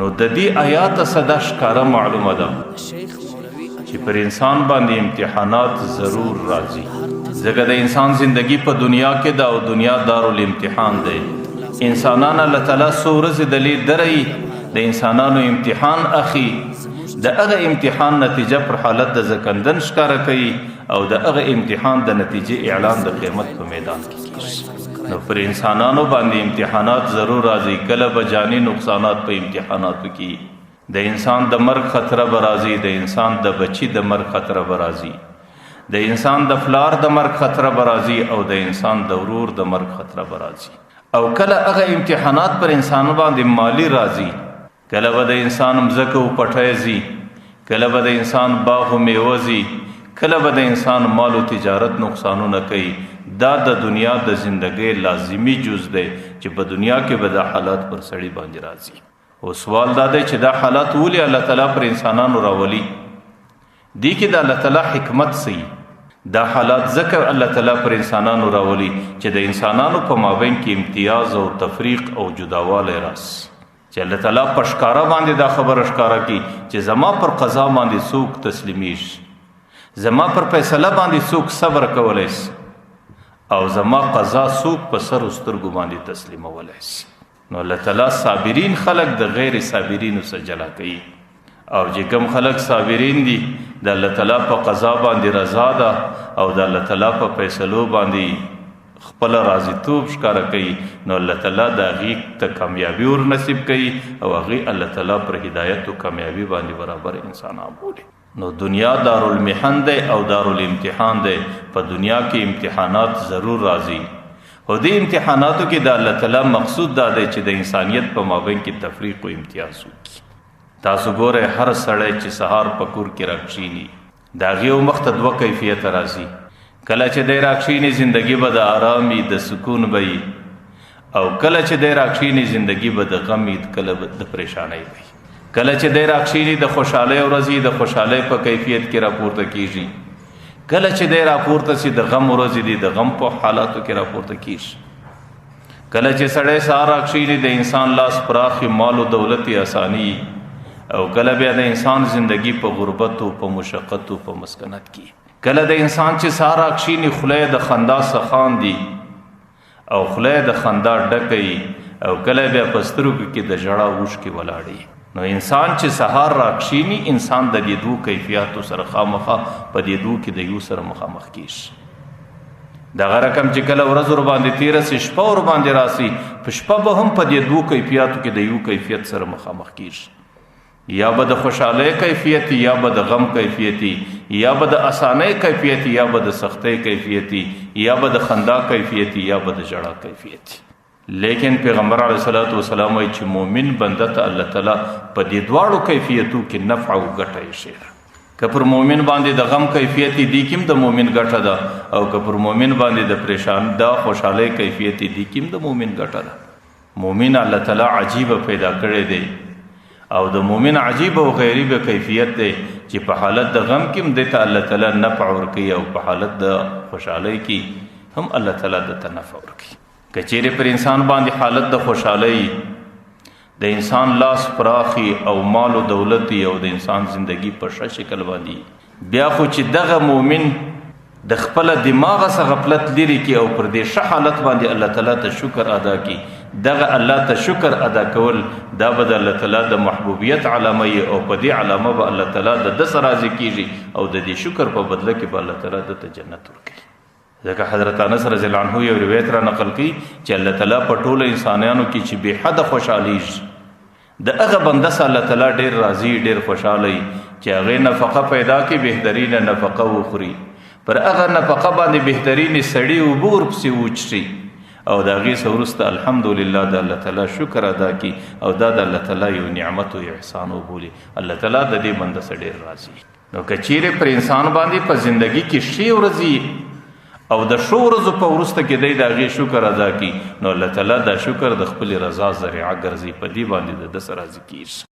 نو د دې آیات څخه دا ښکاره معلومه ده چې پر انسان باندې امتحانات ضرور راځي، ځکه د انسان زندگی په دنیا کې ده او دنیا دارالامتحان دی. انسانان الله تعالی څو ورځې د لې درې د انسانانو امتحان اخی، د هغه امتحان نتیجه پر حالت د زکندن ښکاره کوي او د هغه امتحان د نتیجې اعلان د قیامت په میدان کې کیږي. نو پر انسانانو باندې امتحانات ضرور راځي. کله به جاني نقصانات په امتحاناتو کې، د انسان د مرګ خطر به راځي، د انسان د بچی د مرګ خطر به راځي، د انسان د فلار د مرګ خطر به راځي او د انسان د ورور د مرګ خطر به راځي. او کله هغه امتحانات پر انسان باندې مالی راځي، کله به د انسان مځکه او پټی ځي، کله به د انسان باغ او میوه ځي، کله به د انسان مال او تجارت نقصانونه کوي. دا د دنیا د زندګۍ لازمی جز دی چې په دنیا کې به دا حالات پر سړي باندې راځي. او سوال دا دی چې دا حالات ولې الله تعالی پر انسانانو راولي؟ دې کې د الله تعالی حکمت سي. دا حالات ځکه الله تعالی پر انسانانو راولي چې د انسانانو په مابین کې امتیاز او تفریق او جداوالی راسي، چې الله تعالی په ښکاره باندې دا خبره ښکاره کړي چې زما پر قضا باندې څوک تسلیمیږي، زما پر فیصله باندې څوک صبر کولی سي او زما قضا څوک په سر او سترګو باندې تسلیمولی سي. نو الله تعالی صابرین خلق د غیر صابرینو سره جلا کوي، او چې کوم خلق صابرین دي د الله تعالی په قضا باندې رضا ده او د الله تعالی په فیصلو باندې خپل راضیتوب ښکاره کوي، نو الله تعالی د هغې ته کامیابي ور نصیب کوي او هغې الله تعالی پر هدایت او کامیابي باندې برابر انسانان بولي. نو دنیا دارالمحن دی او دارالامتحان دی. په دنیا کې امتحانات ضرور راځي، خو دې امتحاناتو کې د الله تعالی مقصود دا دی چې د انسانیت په مابین کې تفریق او امتیاز وکړي. تاسو ګورئ هر سړی چې سهار په کور کې راکښیني د هغې مخ ته دوه کیفیته راځي. کله چې دی راکښیني زندگی به د آرام وي، د سکون به وي، او کله چې دی راکښیني زندگی به د غم وي، کله به د پریشانۍ به وي. کله چې دی راکښیني د خوشحالۍ ورځ وي، د خوشحالۍ په کیفیت کې راپورته کیږي. کله چې دی راپورته سي د غم ورځې دي، د غم په حالاتو کې راپورته کیږي. کله چې سړی سهار راکښیني د انسان لاس پراخ وي، مال او دولت یې اساني، او کله بیا د انسان زندگی په غربت او په مشقت او په مسکنت کې. کله د انسان چې سهار راکښیني خوله یې د خندا څخه خاندي او خوله یې د خندا ډکه وي، او کله بیا په سترګو کې د ژړا اوښکې ولاړې. نو انسان چې سهار راکښیني انسان د دې دوو کیفیاتو سره خامخا په دې دوو کې د یو سره مخامخ کیږي. دغه رقم چې کله ورځ ورباندې تېره سي، شپه ورباندې راسي، په شپه به هم په دې دوو کیفیاتو کې د یو کیفیت سره مخامخ کیږي. یا به د خوشحالۍ کیفیت، یا به د غم کیفیت، یا به د اسانۍ کیفیت، یا به د سختۍ کیفیت، یا به د خندا کیفیت، یا به د ژړا کیفیت. لیکن پیغمبر علیه الصلاۃ والسلام وایي چې مؤمن بنده ته الله تعالی په دې دواړو کیفیتو کې نفع او ګټه یې ښیي. که پر مؤمن باندې د غم کیفیت دی کیم د مؤمن ګټه ده، او که پر مؤمن باندې د پریشان دا خوشحالۍ کیفیت دی کیم د مؤمن ګټه ده. مؤمن الله تعالی عجیب پیدا کړی دی، او د مؤمن عجیب او غریب کیفیت دی چې په حالت د غم کې هم دی ته الله تعالی نفع ورکوي، او په حالت د خوشحالۍ کې هم الله تعالی ده ته نفع ورکوي. که چیرې پر انسان باندې حالت د خوشحالۍ، د انسان لاس پراخي او مال او دولت او د انسان زندگی په ښه شکل باندې، بیا خو چې دغه مؤمن د خپل دماغ څخه غفلت لري کی او پر دې ښه حالت باندې الله تعالی ته شکر ادا کی، دغه الله ته شکر ادا کول دا به د الله تعالی د محبوبیت علامه وي، او په دې علامه به الله تعالی د ده سره راضي کیږي او د دې شکر په بدله کې به الله تعالی ده ته جنت ورکوي. ځکه حضرت انس رضی الله عنه یو روایت را نقل کړي چې الله تعالی په ټولو انسانانو کې چې بې حده خوشحالېږي د هغه بنده سره الله تعالی ډېر راضي، ډېر خوشحاله وي چې هغې نفقه پیدا کړي، بهترینه نفقه وخوري، پر هغه نفقه باندې بهترینې سړي اوبه ورپسې وچښي، او د هغې څخه وروسته الحمدلله د الله تعالی شکر ادا کړي، او دا د الله تعالی یو نعمت او احسان وبولي. الله تعالی د دې بنده څخه ډېر راضي. نو که چیرې پر انسان باندې په زندگی کې ښې ورځې او د ښو ورځو په وروسته کې دی د هغې شکر ادا کړي، نو الله تعالی دا شکر د خپلې رضا ذریعه ګرځي، په دې باندې د ده سره راضي کېږي.